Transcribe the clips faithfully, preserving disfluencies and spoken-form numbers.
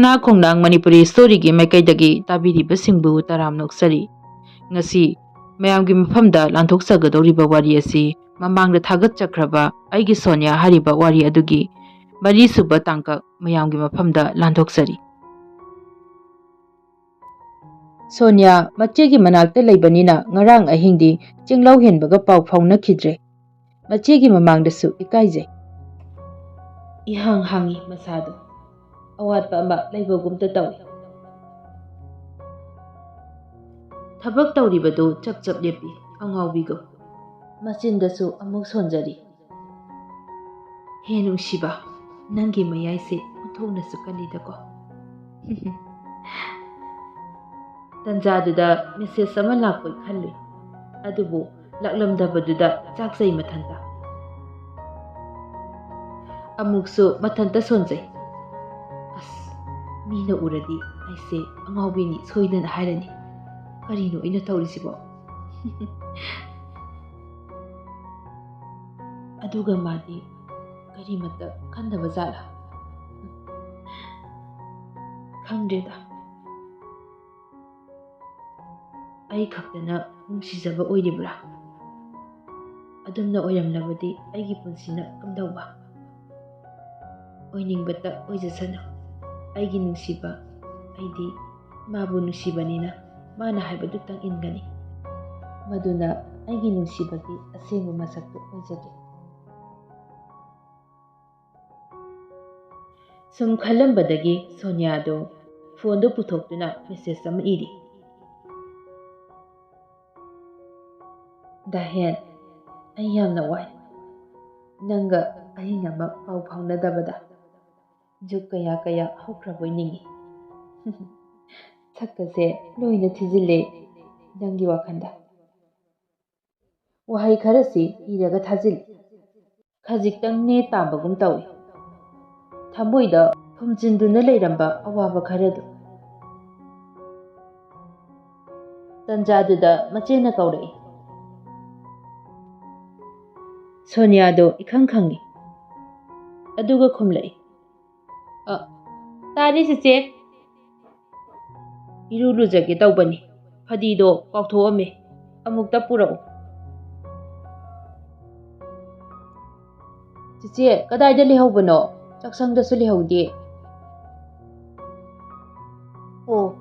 ꯏꯅꯥꯛ ꯈꯣꯡꯂꯥꯡ ꯃꯅꯤꯄꯨꯔꯤ ꯁ꯭ꯇꯣꯔꯤꯒꯤ ꯃꯥꯏꯀꯩꯗꯒꯤ ꯇꯥꯕꯤꯔꯤꯕꯁꯤꯡꯕꯨ ꯇꯔꯥꯝꯅ ꯑꯣꯛꯆꯔꯤ꯫ ꯉꯁꯤ ꯃꯌꯥꯝꯒꯤ ꯃꯐꯝꯗ ꯂꯥꯟꯊꯣꯛꯆꯒꯗꯧꯔꯤꯕ ꯋꯥꯔꯤ ꯑꯁꯤ ꯃꯃꯥꯡꯗ ꯊꯥꯒꯠꯆꯈ꯭ꯔꯕ ꯑꯩꯒꯤ ꯁꯣꯅꯤꯌꯥ ꯍꯥꯏꯔꯤꯕ ꯋꯥꯔꯤ ꯑꯗꯨꯒꯤ ꯃꯔꯤꯁꯨꯕ ꯇꯥꯡꯀꯛ ꯃꯌꯥꯝꯒꯤ ꯃꯐꯝꯗ ꯂꯥꯟꯊꯣꯛꯆꯔꯤ꯫ ꯁꯣꯅꯤꯌꯥ ꯃꯆꯦꯒꯤ ꯃꯅꯥꯛꯇ ꯂꯩꯕꯅꯤꯅ ꯉꯔꯥꯡ ꯑꯍꯤꯡꯗꯤ ꯆꯤꯡꯂꯧ ꯍꯦꯟꯕꯒ ꯄꯥꯎ ꯐꯥꯎꯅꯈꯤꯗ꯭ꯔꯦ꯫ ꯃꯆꯦꯒꯤ ꯃꯃꯥꯡꯗꯁꯨ ꯏꯀꯥꯏꯖꯩ꯫ ꯏꯍꯥꯡ ꯍꯥꯡꯉꯤ ꯃꯁꯥꯗꯣ꯫ ꯑꯋꯥꯠꯄ ꯑꯃ ꯂꯩꯕꯒꯨꯝꯇ ꯇꯧꯏ꯫ ꯊꯕꯛ ꯇꯧꯔꯤꯕꯗꯨ ꯆꯞ ꯆꯞ ꯂꯦꯞꯄꯤ, ꯑꯉꯥꯎꯕꯤꯒꯨꯝ꯫ ꯃꯆꯤꯟꯗꯁꯨ ꯑꯃꯨꯛ ꯁꯣꯟꯖꯔꯤ꯫ ꯍꯦ ꯅꯨꯡꯁꯤꯕ, ꯅꯪꯒꯤ ꯃꯌꯥꯏꯁꯦ ꯑꯣꯟꯊꯣꯛꯅꯁꯨ ꯀꯜꯂꯤꯗꯀꯣ꯫ ꯇꯟꯖꯥꯗꯨꯗ ꯃꯦꯁꯦꯖ ꯑꯃ ꯂꯥꯛꯄꯣꯏ ꯈꯜꯂꯨꯏ, ꯑꯗꯨꯕꯨ ꯂꯥꯛꯂꯝꯗꯕꯗꯨꯗ ꯆꯥꯛꯆꯩ ꯃꯊꯟꯇ꯫ ꯑꯃꯨꯛꯁꯨ ꯃꯊꯟꯇ ꯁꯣꯟꯖꯩ꯫ ꯑꯁ, ꯃꯤꯅ ꯎꯔꯗꯤ ꯑꯩꯁꯦ ꯑꯉꯥꯎꯕꯤꯅꯤ ꯁꯣꯏꯗꯅ ꯍꯥꯏꯔꯅꯤ꯫ ꯀꯔꯤꯅꯣ ꯑꯩꯅ ꯇꯧꯔꯤꯁꯤꯕꯣ? ꯑꯗꯨꯒ ꯃꯥꯗꯤ ꯀꯔꯤꯃꯠꯇ ꯈꯟꯗꯕ ꯖꯥꯠꯂꯥ? ꯈꯪꯗ꯭ꯔꯦꯗ꯫ ꯑꯩ ꯈꯛꯇꯅ ꯅꯨꯡꯁꯤꯖꯕ ꯑꯣꯏꯔꯤꯕ꯭ꯔꯥ? ꯑꯗꯨꯝꯅ ꯑꯣꯏꯔꯝꯂꯕꯗꯤ ꯑꯩꯒꯤ ꯄꯨꯟꯁꯤꯅ ꯀꯝꯗꯧꯕ? ꯑꯣꯏꯅꯤꯡꯕꯇ ꯑꯣꯏꯖꯁꯅꯨ꯫ ꯑꯩꯒꯤ ꯅꯨꯡꯁꯤꯕ, ꯑꯩꯗꯤ ꯃꯥꯕꯨ ꯅꯨꯡꯁꯤꯕꯅꯤꯅ ꯃꯥꯅ ꯍꯥꯏꯕꯗꯨꯇꯪ ꯏꯟꯒꯅꯤ꯫ ꯃꯗꯨꯅ ꯑꯩꯒꯤ ꯅꯨꯡꯁꯤꯕꯒꯤ ꯑꯁꯦꯡꯕ ꯃꯁꯛꯇꯨ ꯑꯣꯏꯖꯒꯦ꯫ ꯁꯨꯝ ꯈꯜꯂꯝꯕꯗꯒꯤ ꯁꯣꯅꯤꯌꯥꯗꯣ ꯐꯣꯟꯗꯨ ꯄꯨꯊꯣꯛꯇꯨꯅ ꯃꯦꯁꯦꯖ ꯑꯃ ꯏꯔꯤ꯫ ꯗꯥꯍꯦꯟ, ꯑꯩ ꯌꯥꯝꯅ ꯋꯥꯏ꯫ ꯅꯪꯒ ꯑꯍꯤꯡ ꯑꯃ ꯄꯥꯎ ꯐꯥꯎꯅꯗꯕꯗ꯫ ꯖꯨꯛ ꯀꯌꯥ ꯀꯌꯥ ꯍꯧꯈ꯭ꯔꯕꯣꯏ ꯅꯤꯡꯏ꯫ ꯁꯛꯀꯁꯦ ꯂꯣꯏꯅ ꯊꯤꯖꯤꯜꯂꯦ ꯅꯪꯒꯤ ꯋꯥꯈꯜꯗ꯫ ꯋꯥꯍꯩ ꯈꯔꯁꯤ ꯏꯔꯒ ꯊꯥꯖꯤꯜꯂꯤ꯫ ꯈꯖꯤꯛꯇꯪ ꯅꯦ ꯇꯥꯕꯒꯨꯝ ꯇꯧꯏ꯫ ꯊꯃꯣꯏꯗ ꯐꯨꯝꯖꯤꯟꯗꯨꯅ ꯂꯩꯔꯝꯕ ꯑꯋꯥꯕ ꯈꯔꯗꯨ꯫ ꯇꯟꯖꯥꯗꯨꯗ ꯃꯆꯦꯅ ꯀꯧꯔꯛꯏ꯫ ꯁꯣꯅꯤꯌꯥꯗꯣ ꯏꯈꯪ ꯈꯪꯏ꯫ ꯑꯗꯨꯒ ꯈꯨꯝꯂꯛꯏ, "ꯑ, ꯇꯥꯔꯦ ꯆꯦꯆꯦ꯫ ꯏꯔꯨ ꯂꯨꯖꯒꯦ ꯇꯧꯕꯅꯤ, ꯐꯗꯤꯗꯣ ꯀꯥꯎꯊꯣꯛꯑꯝꯃꯦ, ꯑꯃꯨꯛꯇ ꯄꯨꯔꯛꯎ꯫ ꯆꯦꯆꯦ, ꯀꯗꯥꯏꯗ ꯂꯩꯍꯧꯕꯅꯣ? ꯆꯥꯛꯁꯪꯗꯁꯨ ꯂꯩꯍꯧꯗꯦ꯫ ꯑꯣ,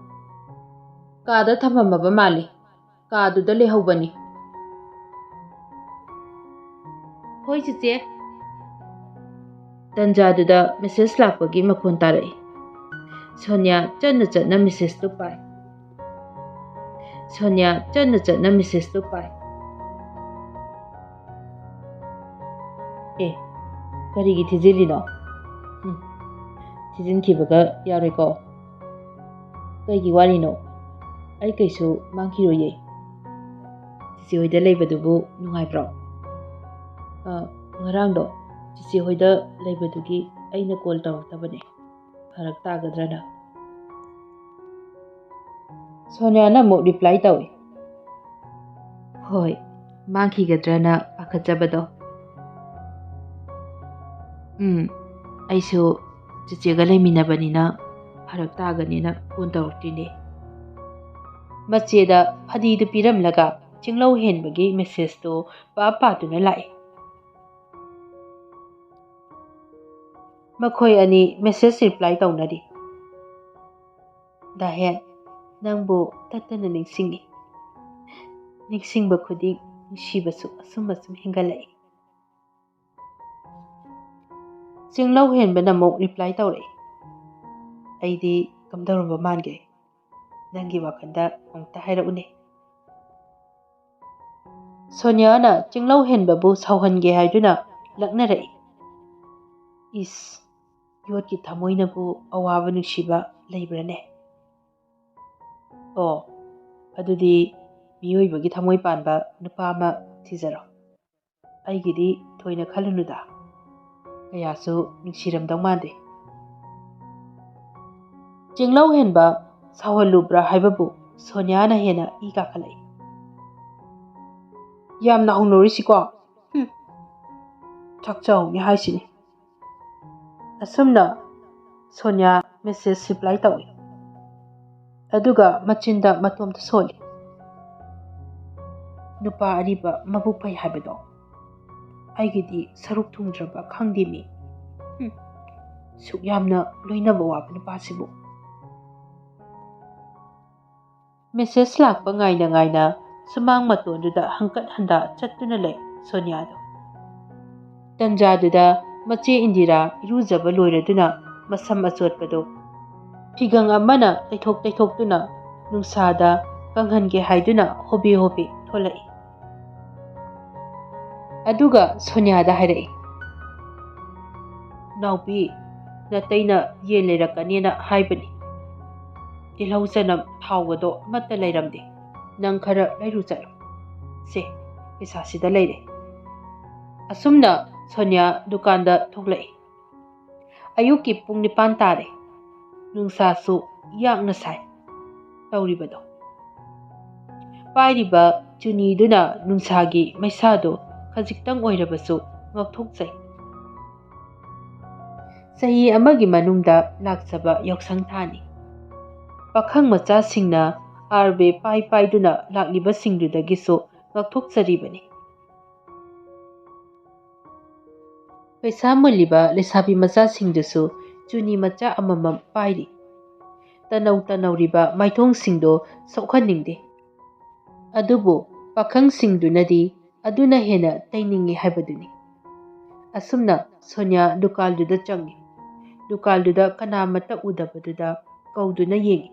ꯀꯥꯗ ꯊꯝꯃꯝꯃꯕ ꯃꯥꯜꯂꯤ꯫ ꯀꯥꯗꯨꯗ ꯂꯩꯍꯧꯕꯅꯤ꯫ ꯍꯣꯏ ꯆꯦꯆꯦ꯫ ꯇꯟꯖꯥꯗꯨꯗ ꯃꯦꯁꯦꯖ ꯂꯥꯛꯄꯒꯤ ꯃꯈꯣꯟ ꯇꯥꯔꯛꯏ꯫ ꯁꯣꯅꯤꯌꯥ ꯆꯠꯅ ꯆꯠꯅ ꯃꯦꯁꯦꯖꯇꯨ ꯄꯥꯏ꯫ ꯁꯣꯅꯤꯌꯥ ꯆꯠꯅ ꯆꯠꯅ ꯃꯦꯁꯦꯖꯇꯨ ꯄꯥꯏ꯫ ꯑꯦ, ꯀꯔꯤꯒꯤ ꯊꯤꯖꯤꯜꯂꯤꯅꯣ? ꯎꯝ, ꯊꯤꯖꯤꯟꯈꯤꯕꯒ ꯌꯥꯔꯣꯏꯀꯣ꯫ ꯀꯩꯒꯤ ꯋꯥꯔꯤꯅꯣ? ꯑꯩ ꯀꯩꯁꯨ ꯃꯥꯡꯈꯤꯔꯣꯏꯌꯦ꯫ ꯆꯤꯆꯦ ꯍꯣꯏꯗ ꯂꯩꯕꯗꯨꯕꯨ ꯅꯨꯡꯉꯥꯏꯕ꯭ꯔꯣ? ꯑ, ꯉꯔꯥꯡꯗꯣ ꯆꯤꯆꯦ ꯍꯣꯏꯗ ꯂꯩꯕꯗꯨꯒꯤ ꯑꯩꯅ ꯀꯣꯜ ꯇꯧꯔꯛꯇꯕꯅꯦ꯫ ꯐꯔꯛ ꯇꯥꯒꯗ꯭ꯔꯅ꯫ ꯁꯣꯅꯤꯌꯥꯅ ꯑꯃꯨꯛ ꯔꯤꯄ꯭ꯂꯥꯏ ꯇꯧꯏ꯫ ꯍꯣꯏ, ꯃꯥꯡꯈꯤꯒꯗ꯭ꯔꯅ ꯄꯥꯈꯠꯆꯕꯗꯣ꯫ ꯎꯝ, ꯑꯩꯁꯨ ꯆꯦꯆꯦꯒ ꯂꯩꯃꯤꯟꯅꯕꯅꯤꯅ ꯐꯔꯛ ꯇꯥꯒꯅꯤꯅ ꯐꯣꯟ ꯇꯧꯔꯛꯇ꯭ꯔꯤꯅꯦ꯫ ꯃꯆꯦꯗ ꯐꯗꯤꯗꯨ ꯄꯤꯔꯝꯂꯒ ꯆꯤꯡꯂꯧ ꯍꯦꯟꯕꯒꯤ ꯃꯦꯁꯦꯖꯇꯨ ꯄꯥ ꯄꯥꯗꯨꯅ ꯂꯥꯛꯏ꯫ ꯃꯈꯣꯏ ꯑꯅꯤ ꯃꯦꯁꯦꯖ ꯔꯤꯄ꯭ꯂꯥꯏ ꯇꯧꯅꯔꯤ꯫ ꯗꯥꯍꯦꯟ, ꯅꯪꯕꯨ ꯇꯠꯇꯅ ꯅꯤꯡꯁꯤꯡꯏ꯫ ꯅꯤꯡꯁꯤꯡꯕ ꯈꯨꯗꯤꯡ ꯅꯨꯡꯁꯤꯕꯁꯨ ꯑꯁꯨꯝ ꯑꯁꯨꯝ ꯍꯦꯟꯒꯠꯂꯛꯏ꯫ ꯆꯤꯡꯂꯧ ꯍꯦꯟꯕꯅ ꯑꯃꯨꯛ ꯔꯤꯄ꯭ꯂꯥꯏ ꯇꯧꯔꯛꯏ꯫ ꯑꯩꯗꯤ ꯀꯝꯗꯧꯔꯝꯕ ꯃꯥꯟꯒꯦ? ꯅꯪꯒꯤ ꯋꯥꯈꯜꯗ ꯑꯃꯨꯛꯇ ꯍꯥꯏꯔꯛꯎꯅꯦ꯫ ꯁꯣꯅꯤꯌꯥꯅ ꯆꯤꯡꯂꯧ ꯍꯦꯟꯕꯕꯨ ꯁꯥꯎꯍꯟꯒꯦ ꯍꯥꯏꯗꯨꯅ ꯂꯛꯅꯔꯛꯏ꯫ ꯏꯁ, ꯌꯣꯠꯀꯤ ꯊꯃꯣꯏꯅꯕꯨ ꯑꯋꯥꯕ ꯅꯨꯡꯁꯤꯕ ꯂꯩꯕ꯭ꯔꯅꯦ? ꯑꯣ, ꯑꯗꯨꯗꯤ ꯃꯤꯑꯣꯏꯕꯒꯤ ꯊꯃꯣꯏ ꯄꯥꯟꯕ ꯅꯨꯄꯥ ꯑꯃ ꯊꯤꯖꯔꯣ꯫ ꯑꯩꯒꯤꯗꯤ ꯊꯣꯏꯅ ꯈꯜꯂꯨꯅꯨꯗ꯫ ꯀꯌꯥꯁꯨ ꯅꯨꯡꯁꯤꯔꯝꯗꯧ ꯃꯥꯟꯗꯦ꯫ ꯆꯤꯡꯂꯧ ꯍꯦꯟꯕ ꯁꯥꯎꯍꯜꯂꯨꯕ꯭ꯔꯥ ꯍꯥꯏꯕꯕꯨ ꯁꯣꯅꯤꯌꯥꯅ ꯍꯦꯟꯅ ꯏ ꯀꯥꯈꯠꯂꯛꯏ꯫ ꯌꯥꯝꯅ ꯍꯧꯅꯔꯤꯁꯤꯀꯣ? ꯍꯨꯝ꯫ ꯆꯥꯛꯆꯍꯧꯅꯤ ꯍꯥꯏꯁꯤꯅꯤ꯫ ꯑꯁꯨꯝꯅ ꯁꯣꯅꯤꯌꯥ ꯃꯦꯁꯦꯖ ꯔꯤꯄ꯭ꯂꯥꯏ ꯇꯧꯏ꯫ ꯑꯗꯨꯒ ꯃꯆꯤꯟꯗ ꯃꯇꯣꯝꯇ ꯁꯣꯜꯂꯤ꯫ "ꯅꯨꯄꯥ ꯑꯔꯤꯕ ꯃꯕꯨꯛ ꯐꯩ ꯍꯥꯏꯕꯗꯣ ꯑꯩꯒꯤꯗꯤ ꯁꯔꯨꯛ ꯊꯨꯡꯗ꯭ꯔꯕ ꯈꯪꯗꯦꯃꯤ꯫ ꯍꯨꯝ, ꯁꯨꯛ ꯌꯥꯝꯅ ꯂꯣꯏꯅꯕ ꯋꯥꯕ ꯅꯨꯄꯥꯁꯤꯕꯨ"꯫ ꯃꯦꯁꯦꯖ ꯂꯥꯛꯄ ꯉꯥꯏꯅ ꯉꯥꯏꯅ ꯁꯨꯃꯥꯡ ꯃꯇꯣꯟꯗꯨꯗ ꯍꯪꯀꯠ ꯍꯟꯗ ꯆꯠꯇꯨꯅ ꯂꯩ ꯁꯣꯅꯤꯌꯥꯗꯣ꯫ ꯇꯟꯖꯥꯗꯨꯗ ꯃꯆꯦ ꯏꯟꯗꯤꯔꯥ ꯏꯔꯨꯖꯕ ꯂꯣꯏꯔꯗꯨꯅ ꯃꯁꯝ ꯑꯆꯣꯠꯄꯗꯨ ꯐꯤꯒꯪ ꯑꯃꯅ ꯇꯩꯊꯣꯛ ꯇꯩꯊꯣꯛꯇꯨꯅ ꯅꯨꯡꯁꯥꯗ ꯀꯪꯍꯟꯒꯦ ꯍꯥꯏꯗꯨꯅ ꯍꯣꯕꯦ ꯍꯣꯕꯦ ꯊꯣꯛꯂꯛꯏ꯫ ꯑꯗꯨꯒ ꯁꯣꯅꯤꯌꯥꯗ ꯍꯥꯏꯔꯛꯏ, "ꯅꯥꯎꯕꯤ, ꯅꯇꯩꯅ ꯌꯦꯟ ꯂꯩꯔꯛꯀꯅꯦꯅ ꯍꯥꯏꯕꯅꯤ꯫ ꯇꯤꯜꯍꯧ ꯆꯅꯝ ꯊꯥꯎꯒꯗꯣ ꯑꯃꯠꯇ ꯂꯩꯔꯝꯗꯦ꯫ ꯅꯪ ꯈꯔ ꯂꯩꯔꯨ ꯆꯠꯂꯣ꯫ ꯁꯦ, ꯄꯩꯁꯥꯁꯤꯗ ꯂꯩꯔꯦ"꯫ ꯑꯁꯨꯝꯅ ꯁꯣꯅꯤꯌꯥ ꯗꯨꯀꯥꯟꯗ ꯊꯣꯛꯂꯛꯏ꯫ ꯑꯌꯨꯛꯀꯤ ꯄꯨꯡ ꯅꯤꯄꯥꯟ ꯇꯥꯔꯦ꯫ ꯅꯨꯡꯁꯥꯁꯨ ꯌꯥꯛꯅ ꯁꯥꯏ꯫ ꯇꯧꯔꯤꯕꯗꯣ꯫ ꯄꯥꯏꯔꯤꯕ ꯆꯨꯅꯤꯗꯨꯅ ꯅꯨꯡꯁꯥꯒꯤ ꯃꯩꯁꯥꯗꯨ ꯈꯖꯤꯛꯇꯪ ꯑꯣꯏꯔꯕꯁꯨ ꯉꯥꯎꯊꯣꯛꯆꯩ꯫ ꯆꯍꯤ ꯑꯃꯒꯤ ꯃꯅꯨꯡꯗ ꯂꯥꯛꯆꯕ ꯌꯥꯎꯁꯪ ꯊꯥꯅꯤ꯫ ꯄꯥꯈꯪ ꯃꯆꯥꯁꯤꯡꯅ ꯑꯥꯔꯕꯦ ꯄꯥꯏ ꯄꯥꯏꯗꯨꯅ ꯂꯥꯛꯂꯤꯕꯁꯤꯡꯗꯨꯗꯒꯤꯁꯨ ꯉꯥꯎꯊꯣꯛꯆꯔꯤꯕꯅꯤ꯫ ꯄꯩꯁꯥ ꯃꯨꯜꯂꯤꯕ ꯂꯩꯁꯥꯕꯤ ꯃꯆꯥꯁꯤꯡꯗꯨꯁꯨ ꯆꯨꯅꯤ ꯃꯆꯥ ꯑꯃꯃꯝ ꯄꯥꯏꯔꯤ꯫ ꯇꯅꯧ ꯇꯅꯧꯔꯤꯕ ꯃꯥꯏꯊꯣꯡꯁꯤꯡꯗꯣ ꯁꯣꯛꯍꯟꯅꯤꯡꯗꯦ꯫ ꯑꯗꯨꯕꯨ ꯄꯥꯈꯪꯁꯤꯡꯗꯨꯅꯗꯤ ꯑꯗꯨꯅ ꯍꯦꯟꯅ ꯇꯩꯅꯤꯡꯏ ꯍꯥꯏꯕꯗꯨꯅꯤ꯫ ꯑꯁꯨꯝꯅ ꯁꯣꯅꯤꯌꯥ ꯗꯨꯀꯥꯟꯗꯨꯗ ꯆꯪꯏ꯫ ꯗꯨꯀꯥꯟꯗꯨꯗ ꯀꯅꯥꯃꯠꯇ ꯎꯗꯕꯗꯨꯗ ꯀꯧꯗꯨꯅ ꯌꯦꯡꯏ꯫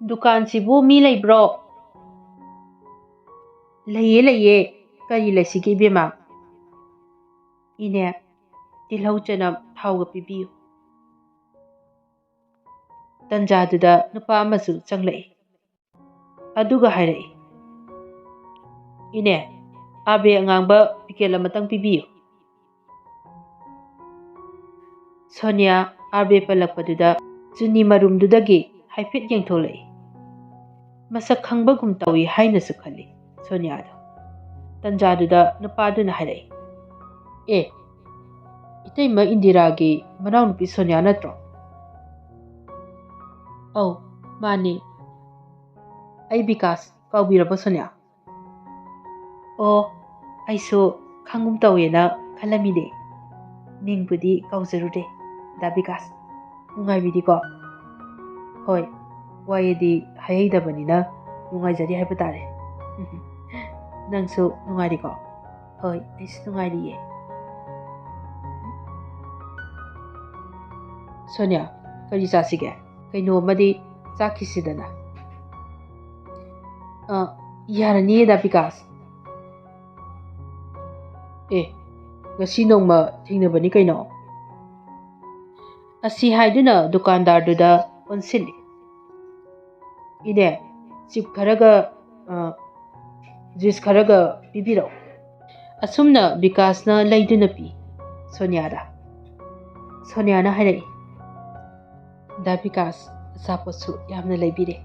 "ꯗꯨꯀꯥꯟꯁꯤꯕꯨ ꯃꯤ ꯂꯩꯕ꯭ꯔꯣ?" "ꯂꯩꯌꯦ, ꯂꯩꯌꯦ꯫ ꯀꯔꯤ ꯂꯩꯁꯤꯒꯦ, ꯏꯕꯦꯝꯃ?" "ꯏꯅꯦ, ꯇꯤꯜꯍꯧ ꯆꯅꯝ ꯊꯥꯎꯒ ꯄꯤꯕꯤꯌꯨ"꯫ ꯇꯟꯖꯥꯗꯨꯗ ꯅꯨꯄꯥ ꯑꯃꯁꯨ ꯆꯪꯂꯛꯏ꯫ ꯑꯗꯨꯒ ꯍꯥꯏꯔꯛꯏ, "ꯏꯅꯦ, ꯑꯥꯔꯕꯦ ꯑꯉꯥꯡꯕ ꯄꯤꯀꯦꯠ ꯑꯃꯇꯪ ꯄꯤꯕꯤꯌꯨ"꯫ ꯁꯣꯅꯤꯌꯥ ꯑꯥꯔꯕꯦ ꯄꯜꯂꯛꯄꯗꯨꯗ ꯆꯨꯅꯤ ꯃꯔꯨꯝꯗꯨꯗꯒꯤ ꯍꯥꯏꯐꯦꯠ ꯌꯦꯡꯊꯣꯛꯂꯛꯏ꯫ ꯃꯁꯛ ꯈꯪꯕꯒꯨꯝ ꯇꯧꯏ ꯍꯥꯏꯅꯁꯨ ꯈꯜꯂꯤ ꯁꯣꯅꯤꯌꯥꯗꯣ꯫ ꯇꯟꯖꯥꯗꯨꯗ ꯅꯨꯄꯥꯗꯨꯅ ꯍꯥꯏꯔꯛꯏ, "ꯑꯦ, ꯏꯇꯩꯃ ꯏꯟꯗꯤꯔꯥꯒꯤ ꯃꯅꯥꯎꯅꯨꯄꯤ ꯁꯣꯅꯤꯌꯥ ꯅꯠꯇ꯭ꯔꯣ? ꯑꯧ, ꯃꯥꯅꯦ꯫ ꯑꯩ ꯕꯤꯀꯥꯁ ꯀꯥꯎꯕꯤꯔꯕꯣ, ꯁꯣꯅꯤꯌꯥ? ꯑꯣ, ꯑꯩꯁꯨ ꯈꯪꯒꯨꯝ ꯇꯧꯋꯦꯅ ꯈꯜꯂꯝꯃꯤꯅꯦ꯫ ꯃꯤꯡꯕꯨꯗꯤ ꯀꯥꯎꯖꯔꯨꯔꯦ, ꯗꯥ ꯕꯤꯀꯥꯁ꯫ ꯅꯨꯡꯉꯥꯏꯕꯤꯔꯤꯀꯣ? ꯍꯣꯏ, ꯋꯥꯌꯦꯗꯤ ꯍꯥꯏꯍꯩꯗꯕꯅꯤꯅ ꯅꯨꯡꯉꯥꯏꯖꯔꯤ ꯍꯥꯏꯕ ꯇꯥꯔꯦ꯫ ꯅꯪꯁꯨ ꯅꯨꯡꯉꯥꯏꯔꯤꯀꯣ? ꯍꯣꯏ, ꯑꯩꯁꯨ ꯅꯨꯡꯉꯥꯏꯔꯤꯌꯦ꯫ ꯁꯣꯅꯤꯌꯥ, ꯀꯔꯤ ꯆꯥꯁꯤꯒꯦ? ꯀꯩꯅꯣ ꯑꯃꯗꯤ ꯆꯥꯈꯤꯁꯤꯗꯅ꯫ ꯑ, ꯌꯥꯔꯅꯤꯌꯦ, ꯗꯥ ꯕꯤꯀꯥꯁ꯫ ꯑꯦ, ꯉꯁꯤ ꯅꯣꯡꯃ ꯊꯦꯡꯅꯕꯅꯤ ꯀꯩꯅꯣ꯫ ꯑꯁꯤ ꯍꯥꯏꯗꯨꯅ ꯗꯨꯀꯥꯟꯗꯥꯔꯗꯨꯗ ꯑꯣꯟꯁꯤꯜꯂꯤ꯫ ꯏꯅꯦ, ꯆꯤꯞ ꯈꯔꯒ, ꯑ, ꯖꯨꯏꯁ ꯈꯔꯒ ꯄꯤꯕꯤꯔꯛꯎ꯫ ꯑꯁꯨꯝꯅ ꯕꯤꯀꯥꯁꯅ ꯂꯩꯗꯨꯅ ꯄꯤ ꯁꯣꯅꯤꯌꯥꯗ꯫ ꯁꯣꯅꯤꯌꯥꯅ ꯍꯥꯏꯔꯛꯏ, "ꯗꯥ ꯕꯤꯀꯥꯁ, ꯑꯆꯥꯄꯣꯠꯁꯨ ꯌꯥꯝꯅ ꯂꯩꯕꯤꯔꯦ꯫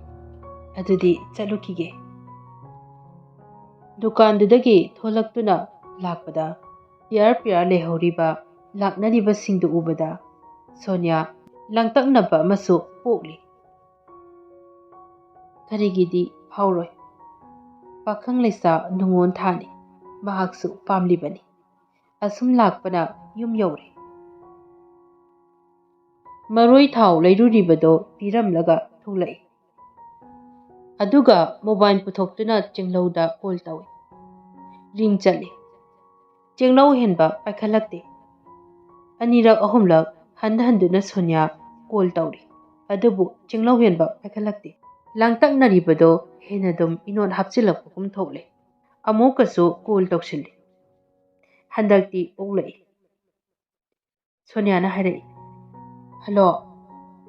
ꯑꯗꯨꯗꯤ ꯆꯠꯂꯨꯈꯤꯒꯦ"꯫ ꯗꯨꯀꯥꯟꯗꯨꯗꯒꯤ ꯊꯣꯛꯂꯛꯇꯨꯅ ꯂꯥꯛꯄꯗ ꯄꯤꯌꯥꯔ ꯄꯤꯌꯥꯔ ꯂꯩꯍꯧꯔꯤꯕ ꯂꯥꯛꯅꯔꯤꯕꯁꯤꯡꯗꯨ ꯎꯕꯗ ꯁꯣꯅꯤꯌꯥ ꯂꯥꯡꯇꯛꯅꯕ ꯑꯃꯁꯨ ꯄꯣꯛꯂꯤ꯫ ꯀꯔꯤꯒꯤꯗꯤ ꯐꯥꯎꯔꯣꯏ? ꯄꯥꯈꯪ ꯂꯩꯁꯥ ꯅꯨꯡꯉꯣꯟ ꯊꯥꯅꯤ, ꯃꯍꯥꯛꯁꯨ ꯄꯥꯝꯂꯤꯕꯅꯤ꯫ ꯑꯁꯨꯝ ꯂꯥꯛꯄꯅ ꯌꯨꯝ ꯌꯧꯔꯦ꯫ ꯃꯔꯣꯏ ꯊꯥꯎ ꯂꯩꯔꯨꯔꯤꯕꯗꯣ ꯄꯤꯔꯝꯂꯒ ꯊꯣꯛꯂꯛꯏ꯫ ꯑꯗꯨꯒ ꯃꯣꯕꯥꯏꯜ ꯄꯨꯊꯣꯛꯇꯨꯅ ꯆꯦꯡꯂꯧꯗ ꯀꯣꯜ ꯇꯧꯏ꯫ ꯔꯤꯡ ꯆꯠꯂꯤ꯫ ꯆꯦꯡꯂꯧ ꯍꯦꯟꯕ ꯄꯥꯏꯈꯠꯂꯛꯇꯦ꯫ ꯑꯅꯤꯔꯛ ꯑꯍꯨꯝꯂꯛ ꯍꯟ ꯍꯟꯗꯨꯅ ꯁꯣꯅꯤꯌꯥ ꯀꯣꯜ ꯇꯧꯔꯤ꯫ ꯑꯗꯨꯕꯨ ꯆꯦꯡꯂꯧ ꯍꯦꯟꯕ ꯄꯥꯏꯈꯠꯂꯛꯇꯦ꯫ ꯂꯥꯡꯇꯛꯅꯔꯤꯕꯗꯣ ꯍꯦꯟꯅ ꯑꯗꯨꯝ ꯏꯅꯣꯠ ꯍꯥꯞꯆꯤꯜꯂꯛꯄꯒꯨꯝ ꯊꯣꯛꯂꯦ꯫ ꯑꯃꯨꯛꯀꯁꯨ ꯀꯣꯜ ꯇꯧꯁꯤꯜꯂꯤ꯫ ꯍꯟꯗꯛꯇꯤ ꯑꯣꯛꯂꯛꯏ꯫ ꯁꯣꯅꯤꯌꯥꯅ ꯍꯥꯏꯔꯛꯏ, "ꯍꯜꯂꯣ,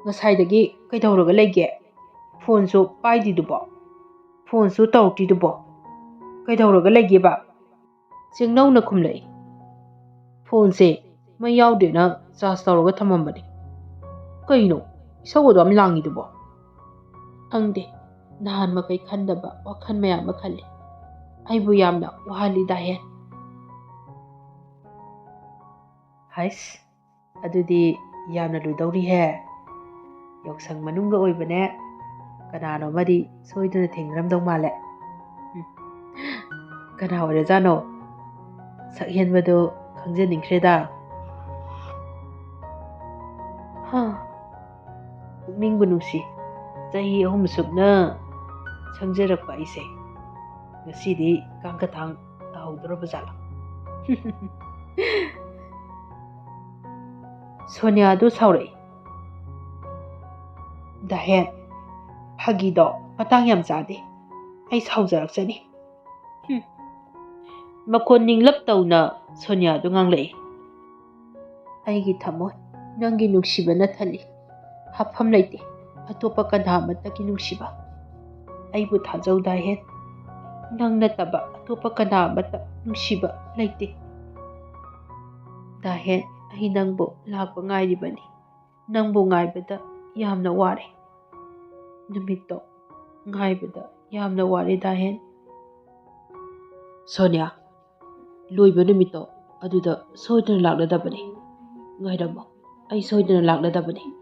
ꯉꯁꯥꯏꯗꯒꯤ ꯀꯩꯗꯧꯔꯒ ꯂꯩꯒꯦ? ꯐꯣꯟꯁꯨ ꯄꯥꯏꯗ꯭ꯔꯤꯗꯨꯕꯣ? ꯐꯣꯟꯁꯨ ꯇꯧꯔꯛꯇ꯭ꯔꯤꯗꯨꯕꯣ? ꯀꯩꯗꯧꯔꯒ ꯂꯩꯒꯦꯕ?" ꯆꯦꯡꯅꯧꯅ ꯈꯨꯝꯂꯛꯏ, "ꯐꯣꯟꯁꯦ ꯃꯩ ꯌꯥꯎꯗꯦꯅ ꯆꯥꯔꯖ ꯇꯧꯔꯒ ꯊꯝꯃꯝꯕꯅꯤ꯫ ꯀꯩꯅꯣ ꯏꯁꯧ ꯑꯗꯨ ꯌꯥꯝ ꯂꯥꯡꯉꯤꯗꯨꯕꯣ?" "ꯈꯪꯗꯦ, ꯅꯍꯥꯟ ꯃꯈꯩ ꯈꯟꯗꯕ ꯋꯥꯈꯜ ꯃꯌꯥꯝ ꯑꯃ ꯈꯜꯂꯤ꯫ ꯑꯩꯕꯨ ꯌꯥꯝꯅ ꯋꯥꯍꯜꯂꯤ ꯗꯥꯍꯦꯟ꯫" ꯍꯥꯏꯁ, ꯑꯗꯨꯗꯤ ꯌꯥꯝꯅ ꯂꯨꯗꯧꯔꯤꯍꯦ꯫ ꯌꯥꯎꯁꯪ ꯃꯅꯨꯡꯗ ꯑꯣꯏꯕꯅꯦ꯫ ꯀꯅꯥꯅꯣ ꯑꯃꯗꯤ ꯁꯣꯏꯗꯅ ꯊꯦꯡꯅꯔꯝꯗꯧ ꯃꯥꯜꯂꯦ꯫ ꯎꯝ꯫ ꯀꯅꯥ ꯑꯣꯏꯔꯖꯥꯠꯅꯣ? ꯁꯛ ꯍꯦꯟꯕꯗꯣ ꯈꯪꯖꯅꯤꯡꯈ꯭ꯔꯦꯗ꯫ ꯍꯥ, ꯄꯨꯛꯅꯤꯡꯕꯨ ꯅꯨꯡꯁꯤ꯫ ꯆꯍꯤ ꯑꯍꯨꯝ ꯁꯨꯞꯅ ꯁꯪꯖꯔꯛꯄ ꯑꯩꯁꯦ ꯉꯁꯤꯗꯤ ꯀꯥꯡꯈꯊꯥꯡ ꯇꯥꯍꯧꯗꯣꯔꯕ ꯖꯥꯠꯂꯣ? ꯁꯣꯅꯤꯌꯥꯗꯨ ꯁꯥꯎꯔꯛꯏ꯫ ꯗꯥꯍꯦꯟ, ꯐꯥꯒꯤꯗꯣ ꯃꯇꯥꯡ ꯌꯥꯝ ꯆꯥꯗꯦ꯫ ꯑꯩ ꯁꯥꯎꯖꯔꯛꯆꯅꯤ꯫ ꯍꯨꯝ꯫ ꯃꯈꯣꯟ ꯅꯤꯡꯂꯞ ꯇꯧꯅ ꯁꯣꯅꯤꯌꯥꯗꯨ ꯉꯥꯡꯂꯛꯏ꯫ ꯑꯩꯒꯤ ꯊꯃꯣꯏ ꯅꯪꯒꯤ ꯅꯨꯡꯁꯤꯕꯅ ꯊꯜꯂꯤ꯫ ꯍꯥꯞꯐꯝ ꯂꯩꯇꯦ ꯑꯇꯣꯞꯄ ꯀꯅꯥ ꯑꯃꯠꯇꯒꯤ ꯅꯨꯡꯁꯤꯕ꯫ ꯑꯩꯕꯨ ꯊꯥꯖꯧ ꯗꯥꯍꯦꯟ꯫ ꯅꯪ ꯅꯠꯇꯕ ꯑꯇꯣꯞꯄ ꯀꯅꯥ ꯑꯃꯠꯇ ꯅꯨꯡꯁꯤꯕ ꯂꯩꯇꯦ꯫ ꯗꯥꯍꯦꯟ, ꯑꯩ ꯅꯪꯕꯨ ꯂꯥꯛꯄ ꯉꯥꯏꯔꯤꯕꯅꯤ꯫ ꯅꯪꯕꯨ ꯉꯥꯏꯕꯗ ꯌꯥꯝꯅ ꯋꯥꯔꯦ꯫ ꯅꯨꯃꯤꯠꯇꯣ ꯉꯥꯏꯕꯗ ꯌꯥꯝꯅ ꯋꯥꯔꯦ ꯗꯥꯍꯦꯟ꯫ ꯁꯣꯅꯤꯌꯥ, ꯂꯣꯏꯕ ꯅꯨꯃꯤꯠꯇꯣ ꯑꯗꯨꯗ ꯁꯣꯏꯗꯅ ꯂꯥꯛꯂꯗꯕꯅꯤ꯫ ꯉꯥꯏꯔꯝꯃꯣ, ꯑꯩ ꯁꯣꯏꯗꯅ ꯂꯥꯛꯂꯗꯕꯅꯤ꯫